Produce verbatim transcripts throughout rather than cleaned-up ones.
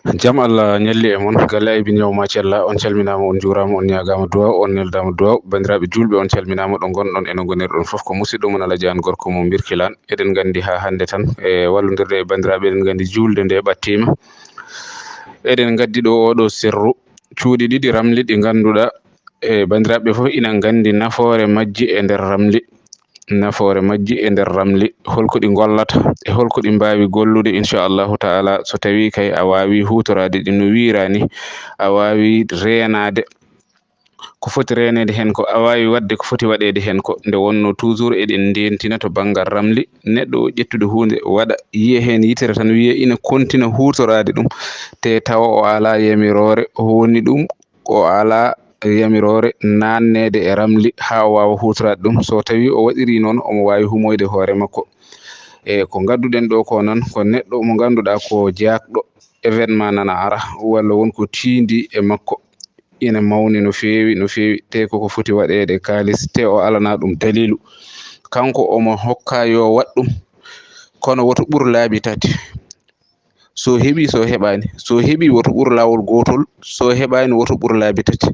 Jam Allah ñalli e mon, galle Aybin Yaw, machallah, on calminaama, on njuuraama, on ñaagaama duwaaw, on neldaama duwaaw. Banndiraaɓe juulɓe, on calminaama ɗo ngonɗon e no ngonirɗon fof. Ko musiɗɗo mon Alaji Aan gorko mo Birkilaan. Eɗen nganndi haa hannde tan e wallondirde e banndiraaɓe, eɗen nganndi juulde nde ɓattiima. Eɗen ngaddi ɗo ooɗo sirru, cuuɗi ɗiɗi ramli ɗi ngannduɗaa, e banndiraaɓe fof ina nganndi nafoore majji e nder ramli. Nafoore majji e nder ramli, holko ɗi ngollata e holko ɗi mbaawi gollude, inchallahu taala. So tawii kay a waawii huutoraade ɗi no wiiraa ni, a waawii reenaade ko foti reeneede heen ko, a waawii waɗde ko foti waɗeede heen ko. Nde wonnoo toujours eɗen ndeentina to banngal ramli, neɗɗo o ƴettude huunde waɗa, yiya heen yitere tan, wiya ina kontina huutoraade ɗum, te tawa o alaa yamiroore, o woni ɗum o alaa yamiroore naanneede e ramli haa o waawa huutoraade ɗum. So tawii o waɗirii noon, omo waawi humoyde hoore makko. E ko ngadduɗen ɗo ko noon, ko neɗɗo mo ngannduɗaa ko jaakɗo événement nana ara, walla won ko tiindii e makko, ina mawni no feewi, no feewi, te koko foti waɗeede kaalis, te o alanaa ɗum daliilu. Kanko omo hokka yo waɗ ɗum, kono woto ɓur laabi tati. So heɓii, so heɓaani, so heɓii, woto ɓur laawol gootol, so heɓaani, woto ɓur laabi tati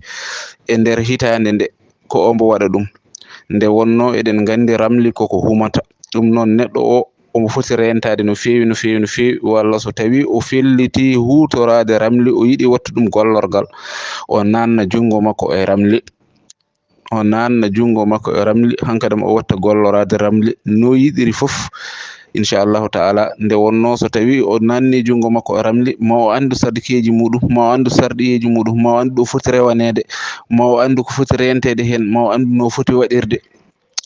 e nder hitaande nde, ko ombo waɗa ɗum. Nde wonnoo eɗen nganndi ramli koko humata. Ɗum noon, neɗɗo o, omo foti reentaade no feewi, no feewi, no feewi, walla so tawii o fellitii huutoraade ramli, o yiɗi waɗtude ɗum gollorgal, o naanna junngo makko e ramli. O naanna junngo makko e ramli, hankadam o watta golloraade ramli no yiɗiri fof, inchallahu taala. Nde wonnoo so tawii o naanni junngo makko e ramli, ma o anndu sarɗikeeji muɗum, ma o anndu sarɗiyeeji muɗum, ma o anndu ɗo foti rewaneede, ma o anndu ko foti reenteede heen, ma o anndu no foti waɗirde.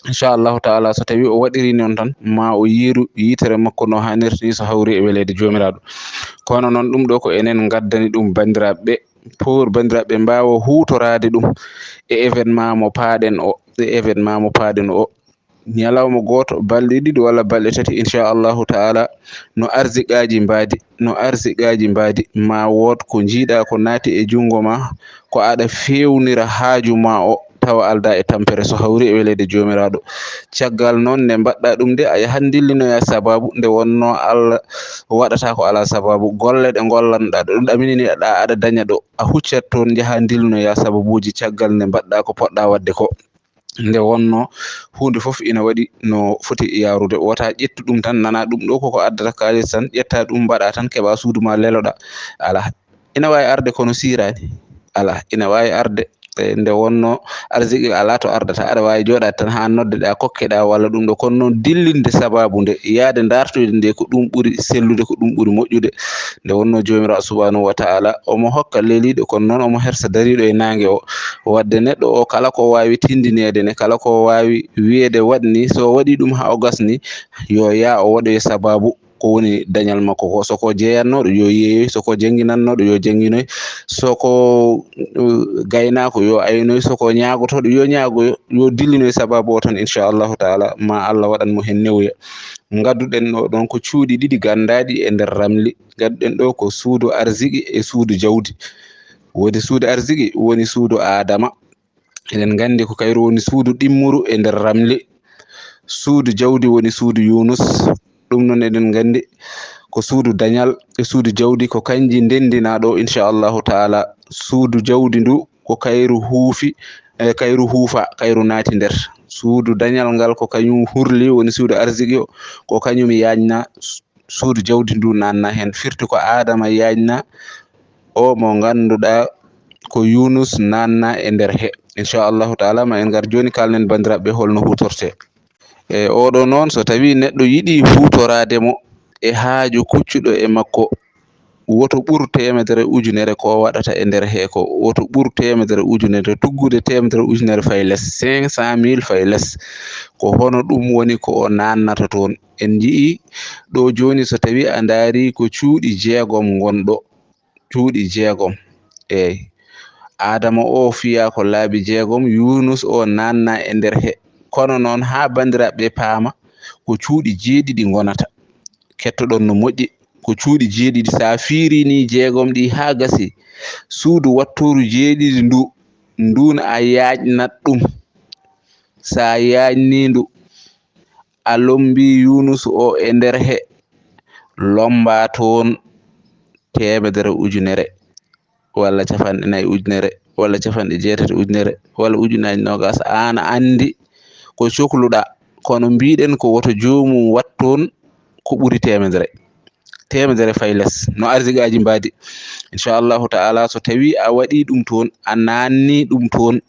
Inchallahu taala, so tawii o waɗirii noon tan, ma o yiiru yitere makko no haanirta ni, so hawri e weleede Joomiraaɗo. Kono noon, ɗum ɗo ko enen ngaddani ɗum banndiraaɓe ɓe, pour banndiraaɓe ɓe mbaawa huutoraade ɗum e événement mo paaɗen o, e événement mo paaɗen o. Ñalawma gooto, balɗe ɗiɗi walla balɗe tati, inchallahu taala, no arsiqaaji mbaadi, no arsiqaaji mbaadi, ma wood ko njiiɗaa ko naati e junngo ma, ko aɗa feewnira haaju ma o, tawa aldaa e tampere, so hawri e weleede Joomiraaɗo. Caggal noon, nde mbaɗɗaa ɗum nde, a yahat ndillinoyaa sabaabu, nde wonnoo Allah waɗataa ko alaa sabaabu. Golle ɗe ngollanɗaa ɗo, ɗo ɗamininiɗaa aɗa daña ɗo, a huccat toon, njahaa ndillinoyaa sababuuji caggal nde mbaɗɗaa ko poɗɗaa waɗde ko. Nde wonnoo huunde fof ina waɗi no foti yaarude. Wota ƴettu ɗum tan, nana ɗum ɗo koko addata kaalis tan, ƴetta ɗum mbaɗa tan, keɓa suudu ma leloɗa. Alaa, ina waawi arde kono siiraani. Alaa, ina waawi arde. E nde wonnoo arsiki alaa to ardata, aɗa waawi jooɗaade tan haa noddeɗaa, kokkeɗaa walla ɗum ɗo. Kono noon, dillinde sabaabu nde, yahde ndaartoyde nde, ko ɗum ɓuri sellude, ko ɗum ɓuri moƴƴude. Nde wonnoo Joomiraaɗo subhaanahu wa taala omo hokka leliiɗo, kono noon omo hersa dariiɗo e naange o. Waɗde neɗɗo o, kala ko waawi tindineede ne, kala ko waawi wiyeede waɗ ni, so o waɗii ɗum haa o gasni, yo yaa o waɗoye sabaabu ko woni dañal makko ko. So ko jeeyannooɗo, yo yeeyoy. So ko jannginannooɗo, yo jannginoy. So ko, uh, gaynaako, yo aynoy. So ko ñaagotooɗo, yo ñaagoyo. Yo dillinoy sabaabu o tan, inchallahu taala, ma Allah waɗan mo heen newuya. Ngadduɗen ɗo ɗoon ko cuuɗi ɗiɗi ganndaaɗi e nder ramli. Ngadduɗen ɗo ko suudu arsiki e suudu jawdi. Woni suudu arsiki, woni suudu Aadama. Eɗen nganndi ko kayru woni suudu ɗimmuru e nder ramli. Suudu jawdi woni suudu Yuunus. Ɗum noon eɗen nganndi ko suudu dañal e suudu jawdi ko kanji ndendinaa ɗo, inchallahu taala. Suudu jawdi ndu ko kayru huufi, e kayru huufa, kayru naati nder. Suudu dañal ngal ko kañum hurli, woni suudu arsiki o, ko kañum yaajna. Suudu jawdi ndu naanna heen. Firti ko Aadama yaajna o mo ngannduɗaa ko Yuunus naanna e nder he. Inchallahu taala, ma en ngar jooni, kaalnen banndiraaɓe holno huutortee. E oɗo noon, so tawii neɗɗo yiɗi huutoraade mo e haaju kuccuɗo e makko, woto ɓur teemedere ujunere ko waɗata e nder he ko, woto ɓur teemedere ujunere, tuggude teemedere ujunere fayi les, cinq cent mille fayi les. Ko hono ɗum woni ko o naannata toon. En njiyii ɗo jooni, so tawii a ndaarii ko cuuɗi jeegom ngonɗo, cuuɗi jeegom. Eey, Aadama o fiyaa ko laabi jeegom, Yuunus o naanna e nder he. Kono noon, haa banndiraaɓe paama, ko cuuɗi jeeɗiɗi ngonata. Kettoɗon no moƴƴi, ko cuuɗi jeeɗiɗi. So a fiirii ni jeegom ɗi haa gasi, suudu wattooru jeeɗiɗi ndu, ndun a yaajnat ɗum. So a yaajnii ndu, a lommbii Yuunus o e nder he, lommbaa toon teemedere ujunere, walla capanɗe nayi ujunere, walla capanɗe jeetati ujunere, walla ujunaaji noogaas, aan a anndi ko cokluɗaa. Kono mbiɗen ko woto joomum waɗ toon ko ɓuri teemedere. Teemedere fay les, no arsiqaaji mbaadi. Inchallahu taala, so tawii a waɗii ɗum toon, a naannii ɗum toon,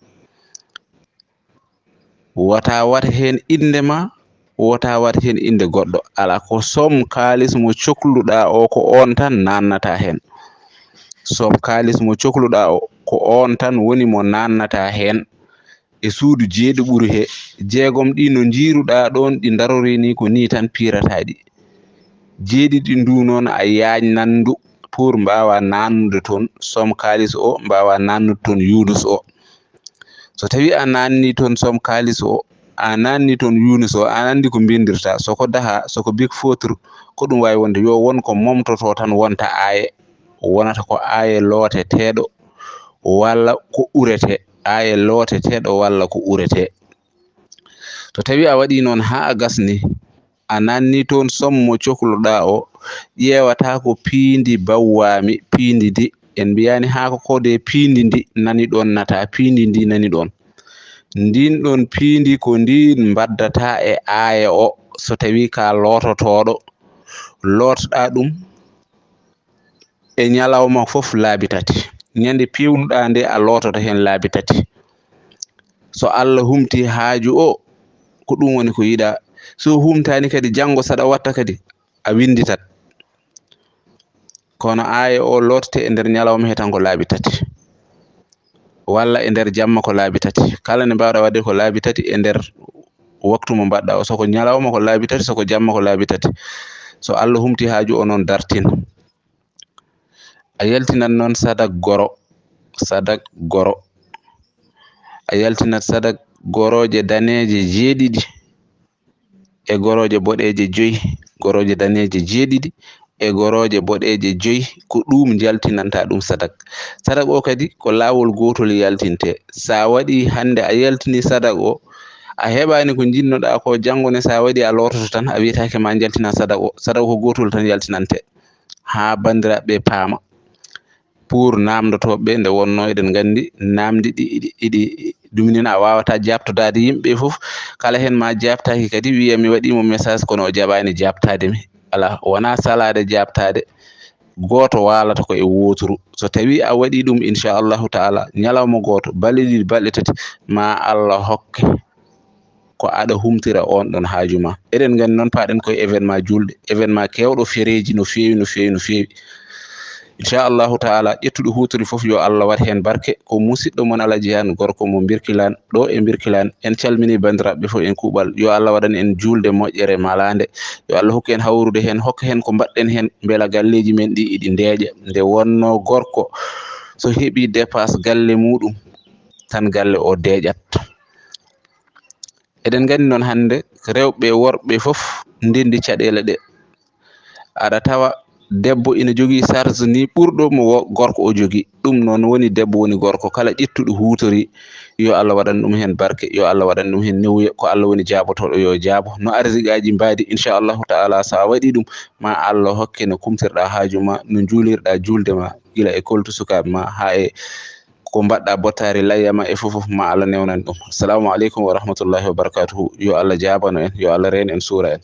wota waɗ heen innde ma, wota waɗ heen innde goɗɗo. Alaa ko soom kaalis mo cokluɗaa o, ko oon tan naannata heen. Soom kaalis mo cokluɗaa o, ko oon tan woni mo naannata heen. E suudu jeeɗiɓuru he, jeegom ɗi no njiiruɗaa ɗoon, ɗi ndarorii ni, ko nii tan piirataa ɗi. Jeeɗiɗi ndu noon, a yaajnan ndu pour mbaawa naannude toon soom kaalis o, mbaawa naannude toon Yunus o. So tawii a naannii toon soom kaalis o, a naannii toon Yunus o, a anndi ko mbinndirtaa. So ko daha, so ko bik footur, ko ɗum waawi wonde, yo won ko momtotoo tan wonta aaye, wonata ko aaye looteteeɗo walla ko urete, aaye looteteeɗo walla ko urete. So tawii a waɗii noon haa a gasni, a naannii toon soom mo cokluɗaa o, ƴeewataa ko piindi bawwaami, piindi ndi, en mbiyaani haa ko ko de piindi ndi nani ɗoon nata, piindi ndi nani ɗoon. Ndiin ɗoon piindi ko ndiin mbaddata e aaye o, so tawii ka loototooɗo, lootɗaa ɗum e ñalawma fof laabi tati. Ñande piiwnuɗaa nde, a loototo heen laabi tati. So Allah humti haaju o, ko ɗum woni ko yiɗaa. So humtaani kadi, janngo saɗa watta kadi, a winnditat. Kono aaye o lootate e nder ñalawma he tan ko laabi tati, walla e nder jamma ko laabi tati. Kala nde mbaawɗaa waɗde ko laabi tati e nder waktu mo mbaɗɗaa o. So ko ñalawma ko laabi tati, so ko jamma ko laabi tati. So Allah humti haaju o noon, dartin. A yaltinat noon sadak goro, sadak goro. A yaltinat sadak gorooje daneeje jeeɗiɗi, e gorooje boɗeeje joyi, gorooje daneeje jeeɗiɗi, e gorooje boɗeeje joyi, ko ɗum njaltinanta ɗum sadak. Sadak o kadi ko laawol gootol yaltinte. Sa waɗi hannde a yaltini sadak o, a heɓaani ko njiɗnoɗaa ko, janngo ne sa waɗi a loototo tan, a wiyetaake ma njaltinan sadak o. Sadak o ko gootol tan yaltinante. Haa banndiraaɓe ɓe paama. Pour naamndotooɓe ɓe, nde wonnoo eɗen nganndi naamndi ɗi iɗi, iɗi ɗum ina a waawataa jaabtodaade yimɓe ɓe fof. Kala heen ma jaabtaaki kadi wiya mi waɗii mo message kono o jaɓaani jaabtaade mi. Alaa, wonaa salaade jaabtaade, gooto waalata ko e wooturu. So tawii a waɗii ɗum, inchallahu taala, ñalawma gooto, balɗe ɗiɗi, balɗe tati, ma Allah hokke ko aɗa humtira oon ɗoon haaju ma. Eɗen nganndi noon, paaɗen koye événement juulɗe, événement keewɗo fereeji no feewi, no feewi, no feewi. Inchallahu taala, ƴettuɗo huutori fof, yo Allah waɗ heen barke. Ko musiɗɗo mon Alaji Haan, gorko mo Birkilaan, ɗo e Birkilaan. En calminii banndiraaɓe fof en kuuɓal. Yo Allah waɗan en juulde moƴƴere malaande. Yo Allah hokku en hawrude heen, hokka heen ko mbaɗɗen heen, mbela galleeji men ɗi iɗi ndeeƴa. Nde wonnoo gorko so heɓii dépasse galle muuɗum, tan galle o deeƴat. Eɗen nganndi noon hannde rewɓe e worɓe fof ndenndi caɗeele ɗe. Aɗa tawa debbo ina jogii charge ni ɓurɗo mo wo-, gorko o jogii. Ɗum noon woni debbo woni gorko, kala ƴettuɗo huutori, yo Allah waɗan ɗum heen barke, yo Allah waɗan ɗum heen newuya. Ko Allah woni jaabotooɗo, yo jaabo. No arsiqaaji mbaadi, inchallahu taala, so a waɗii ɗum, ma Allah hokke no kumtirɗaa haaju ma, no njuulirɗaa juulde ma, gila e koltu sukaaɓe ma, haa e ko mbaɗɗaa bottaari layya ma e fof fof, ma Allah newnan ɗum. Assalamu aleykum wa rahmatullahi wa barakatuhu. Yo Allah jaabano en, yo Allah reen en, suura en.